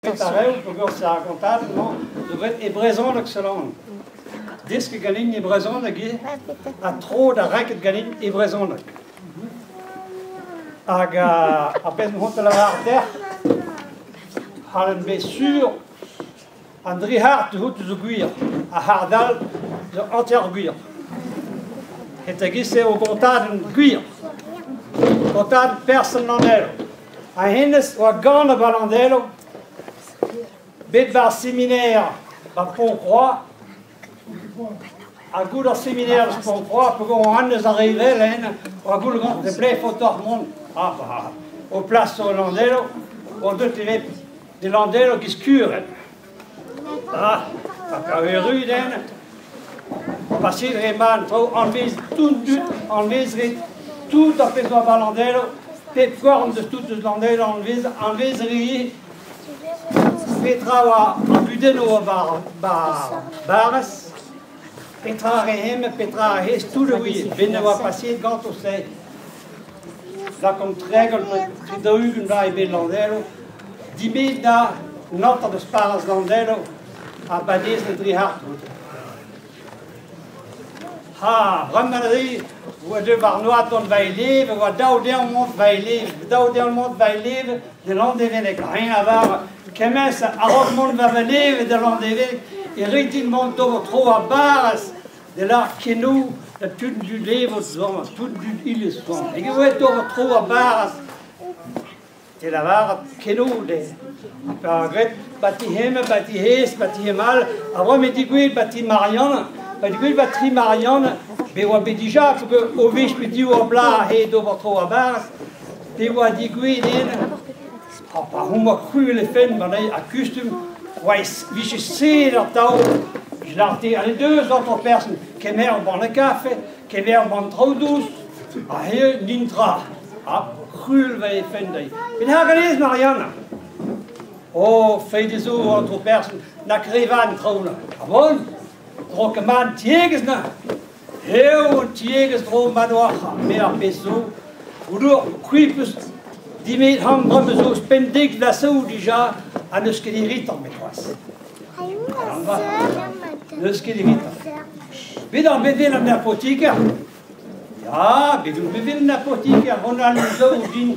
Petra eo peogwir ar gontadenn-mañ zo graet e brezhoneg seulamant. Deskiñ ganin e brezhoneg ivez ha tro da renket ganin e brezhoneg. Hag ar pezh m'hon da lavaret dec'h, c'hallen bet sur an dri c'hard out zo gwir, ar c'hard all zo hanter gwir. Et e-giz-se eo gontadenn gwir. Gontadenn person an elo. Ha hennezh oa ganet ba Landelo, bet war seminer ba Pont-Croix, ha goude ar seminer eus Pont-Croix, peogwir oa eus ar re vel oa goulet gant de blez faotoc'h mont ah, bah, o plas o Landelo, oa deut ivez de Landelo giz kurenn. Ah, ha pa erru den, pasit re man traoù anvez tout dud, anvez ret tout ar pezh oa ba Landelo, pep korn deus tout eus Landelo anvez, anvez re petra oa an gudennoù oa ba, ba barrez, petra re hemañ, petra a hez, tout a ouie, ben a oa paseet ganto se. Lakaomp 30, 40 vloaz eo bet Landelo, dimet da Nantes deus parrez Landelo ha badezet dre hartoù. Ha bremañ neuze oa deuet war dont va eleve, oa dav dezhañ mont va eleve, dav dezhañ mont va eleve de Landevenneg. Eñ a var kement a-raok mont va eleve da Landevenneg e rit din mont d'ober tro ar barrez de lâr kenou da tud dud levot zo, tud dud iliz zo. Hag e voe d'ober tro ar barrez Te lavaret kenou dezhe. Ha graet ba ti hemañ, ba ti hennezh, ba ti hemañ all. Ha bremañ degouezhet ba ti Marianne, ba degouezhet ba tri Marianne, bet oa bet dija, peogwir o wech pe div ur bloaz aet d'ober tro a-barzh, pe oa degouezhet eno, ha pa homañ kruel he fenn warnezhi ha kustum, oa vije seder atav, je lâre allez deus aotrou person, kemer ur banne kafe, kemer ur banne traoù dous, ha he nintra. Ha cruel va he fenn dezhi. Met ha ganez, Marianna? Oh, feiz zo, aotrou person, na krevan traoù na. Ha bon, dro ket mat an tiegezh na. Eo an tiegezh dro mat oac'h, me ar pezh zo. Goudour, c'hwi peus dimet han bremañ zo ouzhpenn dek vloaz zo dija ha n'eus ket evitañ met c'hoazh. N'eus ket evitañ. Bet ar bet an apotiker Ya, bet on bet en apotiker, hon all zo din.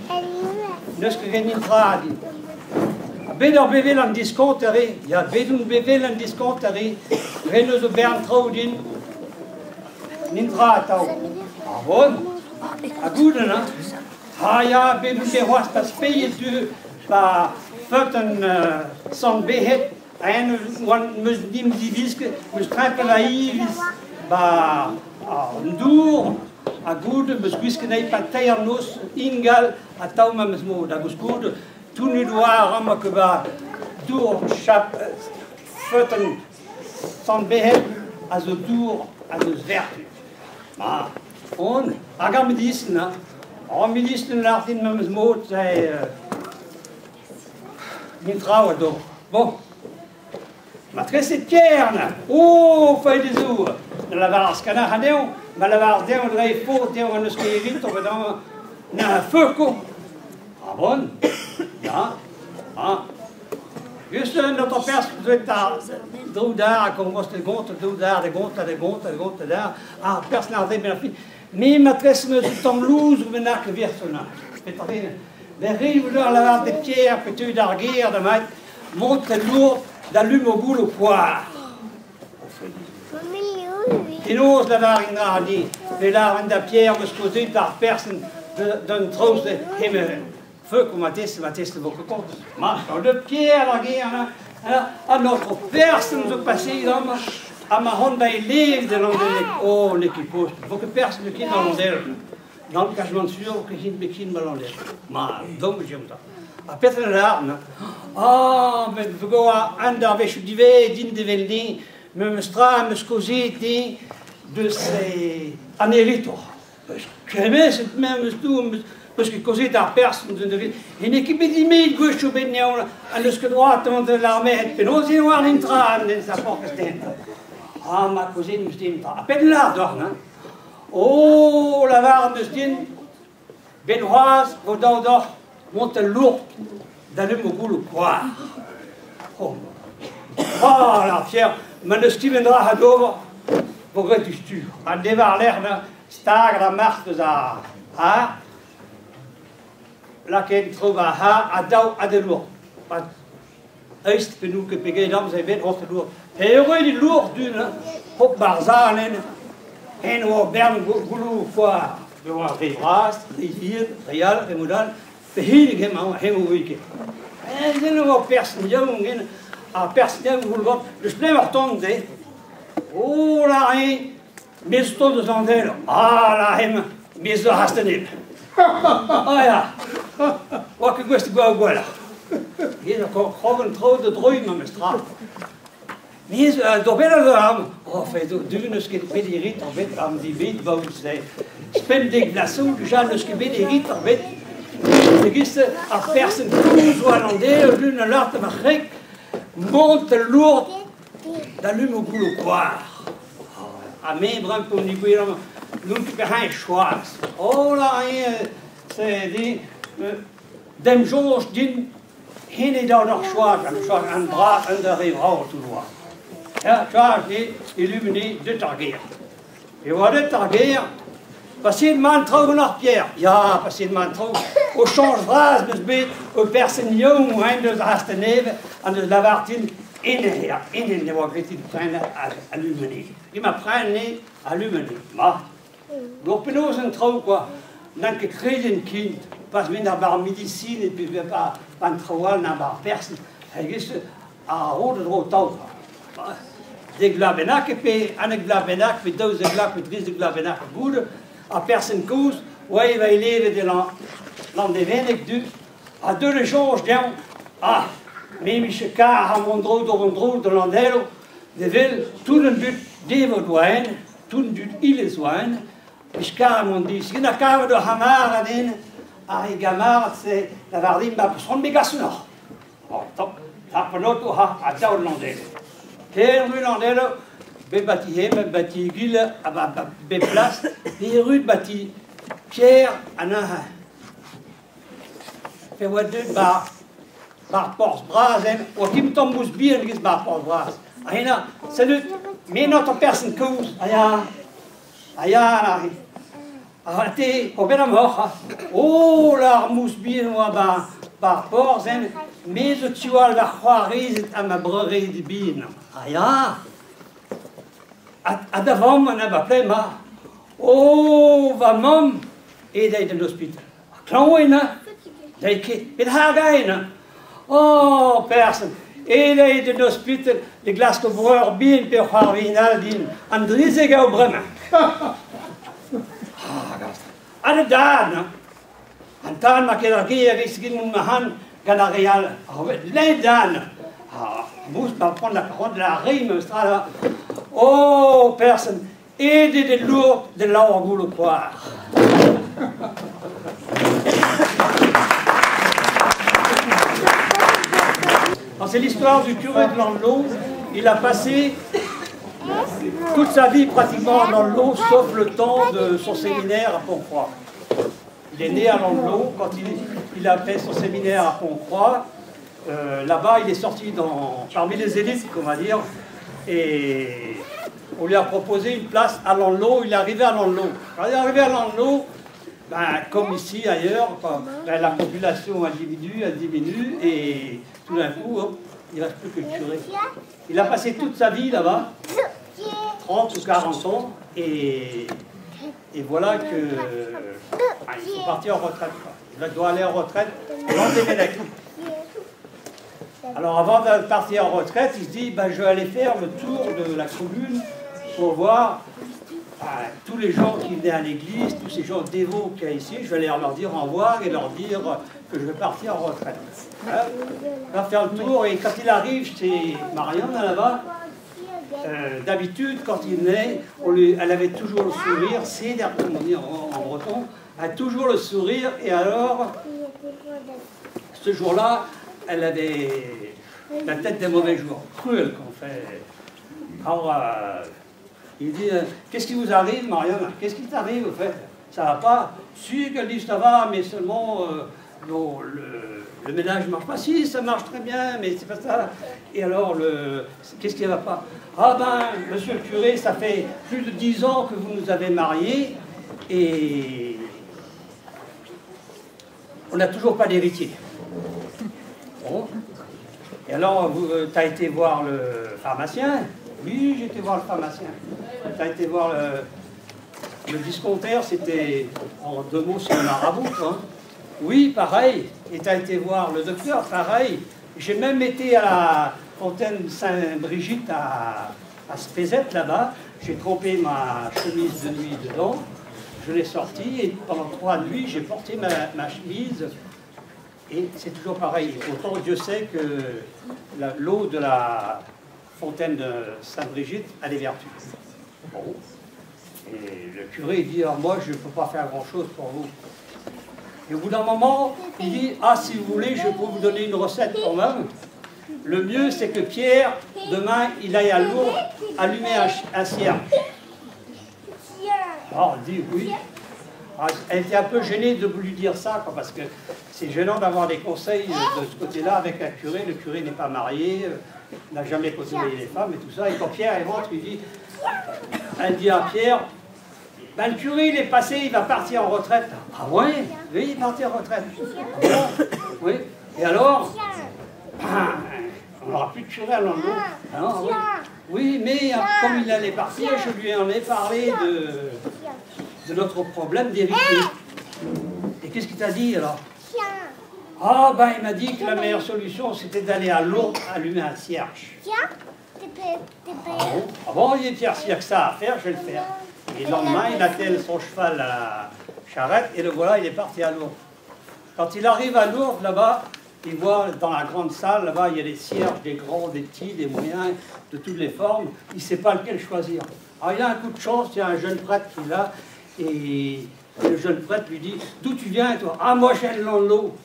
N'eus ket ganin tra din. Ha bet ur bevel an diskonter eo. Ya, bet on bevel an diskonter eo. Ren eus o bern traoù din. N'int tra atav. Ah bon? Ha goude, hein? Ah ya, bet on bet c'hoazh pa speiet du pa feut an sant Behed En oan 'meus dimp divisket, 'meus trempet va iliz 'ba an dour ha goude 'meus gwisket anezhi 'pad teir noz ingal atav memes mod. Ha koulskoude tout oa amañ ket 'ba dour chap feutenn Sant-Behed a zo dour a zo vertu. Ma, on, hag ar medisin, hein. Ar medisin lâr din memes mod, c'est Netra oa d'ober. Bon. Matrese Tiern! Oh, fae dezho! Na lavaras ket anezhañ, ma lavaras dezhañ dre faot dezhañ n'eus ket evitañ gant na feuko. Ah bon? Ya. Ah. Just un autre pers deuet da daou dar a komañs da gontañ, daou dar da gontañ, da gontañ, da gontañ da. Ar pers n'ar ben ar fin. Me matrese 'meus un tamm louzoù bennak e virson. Petra Berrin eo a lavar bep kêr pe teu d'ar gêr da vat mont el lourd da lumo goullo koar. Penaos lavarin ra din pe lâran da Pierre 'meus kaozeet d'ar person d'un traoù-se hemañ. Feu ko matese matese vo ket kont. Ma, de Pierre d'ar gêr an aotrou person zo paseet amañ ha ma c'hoant da e lev da Landenneg. Oh, n'eo ket posubl. Vo ket person ket da Landenneg. Nann, quasiment sûr que int bet kin Malandez. Ma, donc j'aime ça. Ha petra lâr, na? Ah, met go an d'ar wechoù diwezhañ din d'evel din, memes tra 'm eus kaozeet din deus an heritour. Kemmeset memes tout, 'm eus ket kaozeet ar person deus E n'eo ket bet dimet gwechoù bet anezhañ ha n'eus ket droad de l'armée penaos eo war an tra an den sa forzh den. Ah, ma kaozeet 'm eus din tra. Ha pet lâr deoc'h, na? Oh, lavaret 'neus din, benn c'hoazh 'vo dav deoc'h mont el Lourdes da lem o gouloù koar. Oh, ah, la fier, ma neus ket un dra d'ober, vo graet diouzhtu. An devar-lerc'h na stag da marc'h deus ar ha, lakaet tro ba ha, ha daou ha de lourd. Pa eist pe n'out ket pegeit amzer ebet roc'h de lourd. Pe eo di lourd d'un, hop barzhanen, hen oa bern gouloù foar. Be oa re vras, re vihan, re all, re mod all, pe hini hemañ, hemañ oa ket. En oa person yaouank en, ar person yaouank goul gant, deus plev ar ton de. Oh la hein, me zo tont deus an del. Ah la hemañ, me zo hasteneb. Ah ya, oa ket gouest gwa gwelloc'h. He zo krog an traoù da droiñ memes tra. Mez d'ober a am. Oh, fe, du n'eus ket bet erit ar bet am di bet baout-se. Spendek blasoù, dija n'eus ket bet erit ar bet. Egis ar person koulz oa an del, lun a lart ma c'hreg, mont lourd da lum o goulo koar. Ha me brem p'on di gwir n'on ket pehañ choaz. Oh la, c'est dit, dem soñj din, hini da ar choaz, an choaz an dra un da re vrao tout loa. Ja, choaz di, illumini deut ar gêr. E oa deut ar gêr, paseet man traoù gant ar Pierre. Ya, paseet man traoù. O chañj vras neus bet o person yaouank hein deus ar Asteneve, an deus lavartin ene her, ene ne oa graet pren alumene. I ma pren ne alumene. Ma. Lour penaos an traoù quoi. N'an ket kreden kin, pas min ar bar medicine et puis pa an traoù all na bar person. Hag a ro de dro tav. Dek vloaz bennak pe anek vloaz bennak pe 12 vloaz pe 13 vloaz bennak goude ar person kozh oa e va elevet e Landevenneg du ha deut e soñj dezhañ ah me 'mije kar ha mont dro d'ober an dro da Landelo de vel tout an dud devot oa en tout an dud iliz oa en vije kar mont di skin ar kavet ur c'hamarad en ar e gamarad-se da var din ba peus c'hoant me gas unoc'h. Oh, top, tap an auto ha ha daou Landelo. Ker ru Landelo, bet bati hem, bati gile, ha ba, ba, bet plas, pe ru bati Pierre an aha. Pe oa deut ba bar porzh bras en, oa kim tamm mous bihan giz bar porzh bras. Ha hena, salut, me not ur person kozh, ha ya, ha ya, la, ha te, o bet am hoc'h, ha. Oh, la ar mous bihan oa ba bar porzh en, me zo tiwall va c'hoarezed ha ma breured bihan. Ha ya, ha da vamm an ba ple ma. Oh, va mamm, e deit en ospital. Klañv eo na? Deit ket, bet hag eo na? Oh, person, e deit en ospital de glask o breur bihan pe c'hoar vihan all din. An drizek eo bremañ. Ah, gast. Ha da dad, na? An tad ma ket ar gêr e gin mont ma han gant ar re all. Ar le dan. Ah, mous ma prendre la parole de la rime, tra là. Oh, person, aidez de lourd de laor goul o poar. Alors, c'est l'histoire du curé de Landelot. Il a passé toute sa vie pratiquement à Landelot, sauf le temps de son séminaire à Pont-Croix. Il est né à Landelot. Quand il a fait son séminaire à Pont-Croix, là-bas, il est sorti parmi les élites, on va dire, et on lui a proposé une place à Landelot. Il est arrivé à Landelot. Quand il est arrivé à Landelot, ben, comme ici, ailleurs, quand, ben, la population elle diminue, et tout d'un coup, hop, il ne reste plus que le curé. Il a passé toute sa vie là-bas, 30 ou 40 ans, et voilà que ben, ils sont partis en retraite. Quoi. Il doit aller en retraite Landévennec. Alors avant de partir en retraite, il se dit ben, je vais aller faire le tour de la commune pour voir ben, tous les gens qui venaient à l'église, tous ces gens dévots qu'il y a ici, je vais aller leur dire au revoir et leur dire que je vais partir en retraite. Hein, il va faire le tour et quand il arrive chez Marianne là-bas, d'habitude quand il venait, elle avait toujours le sourire, c'est comme on dit en breton, elle a toujours le sourire et alors, ce jour-là, elle avait la tête des mauvais jours, cruel qu'on fait. Alors, il dit, qu'est-ce qui vous arrive, Marianne? Qu'est-ce qui t'arrive, au fait? Ça va pas? Si, qu'elle dit, ça va, mais seulement, non, Le ménage ne marche pas. Si, ça marche très bien, mais c'est pas ça. Et alors, qu'est-ce qui ne va pas? Ah ben, monsieur le curé, ça fait plus de 10 ans que vous nous avez mariés et on n'a toujours pas d'héritier. Bon. Et alors, tu as été voir le pharmacien? Oui, j'ai été voir le pharmacien. Tu as été voir le discontaire, c'était, en deux mots, c'est un marabout, hein. Oui, pareil. Et tu as été voir le docteur, pareil. J'ai même été à la fontaine Saint-Brigitte à Spézet, là-bas. J'ai trempé ma chemise de nuit dedans. Je l'ai sortie et pendant 3 nuits, j'ai porté ma chemise. Et c'est toujours pareil. Pourtant, Dieu sait que l'eau de la fontaine de Saint-Brigitte a des vertus. Bon. Et le curé dit, alors moi, je ne peux pas faire grand-chose pour vous. Et au bout d'un moment, il dit, ah, si vous voulez, je peux vous donner une recette quand même. Le mieux, c'est que Pierre, demain, il aille à Lourdes allumer un cierge. Alors, il dit, oui. Alors, elle était un peu gênée de lui dire ça, quoi, parce que c'est gênant d'avoir des conseils de ce côté-là avec un curé. Le curé n'est pas marié, n'a jamais côtoyé les femmes et tout ça. Et quand Pierre il rentre, il dit, elle dit à Pierre, ben, le curé, il est passé, il va partir en retraite. Ah ouais? Oui, il est parti en retraite. Ah bon? Oui. Et alors, ben, on n'aura plus de curé à l'endroit. Ah, oui. Oui, mais comme il allait partir, je lui en ai parlé de notre problème d'héritier. Et qu'est-ce qu'il t'a dit alors? Ah ben, il m'a dit que la meilleure solution, c'était d'aller à Lourdes allumer un cierge. Ah bon? Ah bon, il dit, Pierre, s'il n'y a que ça à faire, je vais le faire. Et le lendemain, il attelle son cheval à la charrette, et le voilà, il est parti à Lourdes. Quand il arrive à Lourdes, là-bas, il voit dans la grande salle, là-bas, il y a des cierges, des grands, des petits, des moyens, de toutes les formes. Il ne sait pas lequel choisir. Alors il a un coup de chance, il y a un jeune prêtre qui est là, et le jeune prêtre lui dit, d'où tu viens, toi? Ah, moi, je viens de Landeleau.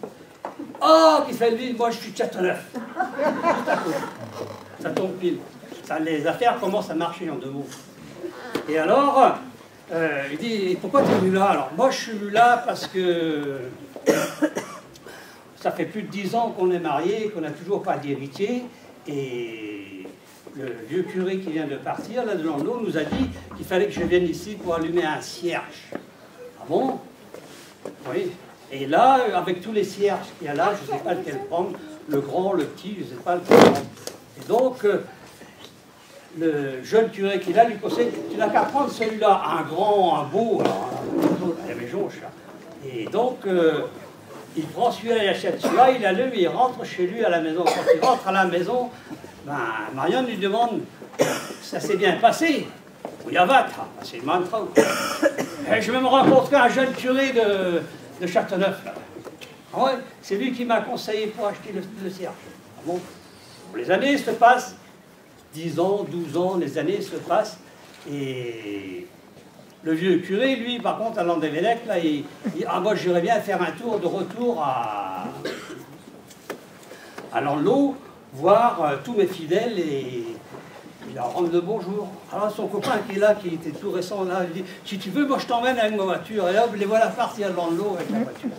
Oh, qui fait lui, moi, je suis de Châteauneuf. Juste à côté. Ça tombe pile. Ça, les affaires commencent à marcher en deux mots. Et alors, il dit, pourquoi tu es venu là? Alors, moi, je suis venu là parce que ça fait plus de 10 ans qu'on est mariés, qu'on n'a toujours pas d'héritier, et le vieux curé qui vient de partir, là, de Landeleau, nous a dit qu'il fallait que je vienne ici pour allumer un cierge. Ah bon? Oui. Et là, avec tous les cierges qu'il y a là, je ne sais pas lequel prendre, le grand, le petit, je ne sais pas lequel prendre. Et donc, le jeune curé qui est là lui conseille, tu n'as qu'à prendre celui-là, un grand, un beau, alors, il y avait jonche. Et donc, il prend celui-là, il achète celui-là, il allume, il rentre chez lui à la maison. Quand il rentre à la maison, ben, Marianne lui demande, ça s'est bien passé? Oui, c'est le mantra. Et je vais me rencontrer un jeune curé de Châteauneuf. Là. Ah ouais, c'est lui qui m'a conseillé pour acheter le cierge. Ah bon? Les années se passent, 10 ans, 12 ans, les années se passent, et le vieux curé, lui, par contre, à Landévennec, là, il dit, ah, moi, j'irais bien faire un tour de retour à Landeleau, voir tous mes fidèles et leur rendre le bonjour. Alors, son copain qui est là, qui était tout récent, là, il dit, si tu veux, moi, je t'emmène avec ma voiture. Et hop, les voilà partis à Landeleau avec la voiture.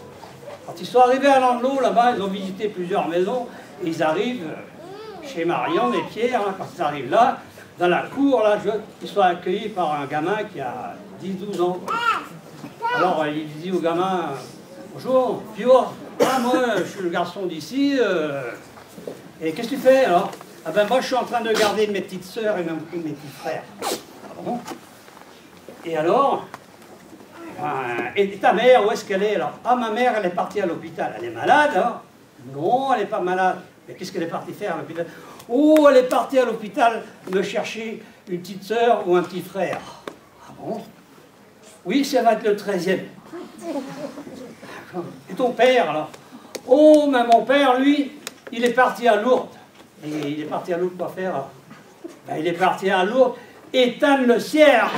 Quand ils sont arrivés à Landeleau, là-bas, ils ont visité plusieurs maisons, et ils arrivent chez Marianne et Pierre, hein, quand ils arrivent là, dans la cour, là, ils sont accueillis par un gamin qui a 10-12 ans. Alors, il dit au gamin, bonjour, Pio, ah, moi, je suis le garçon d'ici, et qu'est-ce que tu fais, alors? Ah ben, moi, je suis en train de garder mes petites sœurs et mes petits frères. Ah bon? Et alors, ben, et ta mère, où est-ce qu'elle est, alors? Ah, ma mère, elle est partie à l'hôpital. Elle est malade, hein? Non, elle n'est pas malade. Mais qu'est-ce qu'elle est partie faire à l'hôpital? Oh, elle est partie à l'hôpital me chercher une petite sœur ou un petit frère. Ah bon? Oui, ça va être le 13e. Et ton père, alors? Oh, mais mon père, lui, il est parti à Lourdes. Et il est parti à Lourdes quoi faire? Ben, il est parti à Lourdes éteindre le cierge.